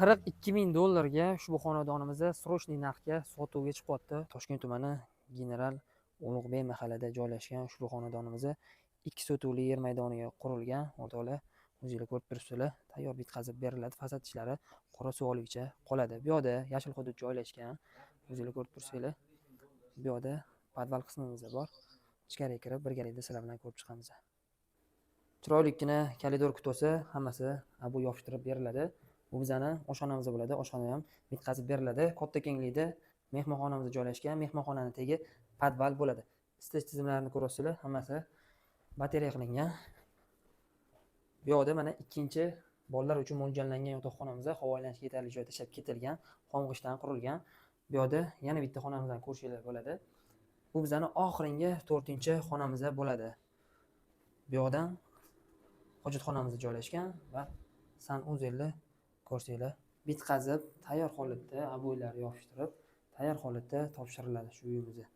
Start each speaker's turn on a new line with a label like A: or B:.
A: 42 000 dollarga ushbu xonadonimiz срочный narxga sotuvga chiqyapti. Toshkent tumani, General Ulug'bek mahallada joylashgan ushbu xonadonimiz 2 sotixli yer maydoniga qurilgan. O'rtoqlar, o'zinglar ko'rib turibsizlar, tayyor bitkazib beriladi, fasad ishlari qora suv oluvchi qoladi. Bu yoqda yashil hudud joylashgan, o'zinglar ko'rib tursanglar. Bu yoqda podval qismimiz bor. Ichkariga kirib, birgalikda sizlar bilan ko'rib chiqamiz. Chiroylikkina koridor kutsa, hammasi обой yopishtirib beriladi. Bu bizani oshxonamiz bo'ladi. Oshxona ham bitkazib beriladi. Katta kenglikda mehmonxonamiz joylashgan. Mehmonxonani tagi podval bo'ladi. Isitish tizimlarini ko'ryapsizlar, hammasi batareya qilingan. Bu yoqda mana ikkinchi bolalar uchun mo'ljallangan yotoqxonamiz, havo aylanishiga yetarli joy tashlab ketilgan, xom g'ishtdan qurilgan. Bu yoqda yana bitta xonamizdan ko'rishinglar bo'ladi. Bu bizani oxirgi, to'rtinchi xonamiz bo'ladi. Bu yoqdan hojatxonamiz joylashgan va санузел ni ko'rsanglar, bitqazib, tayyor holatda, обой lar yopishtirib, tayyor holatda topshiriladi shu uyimizga.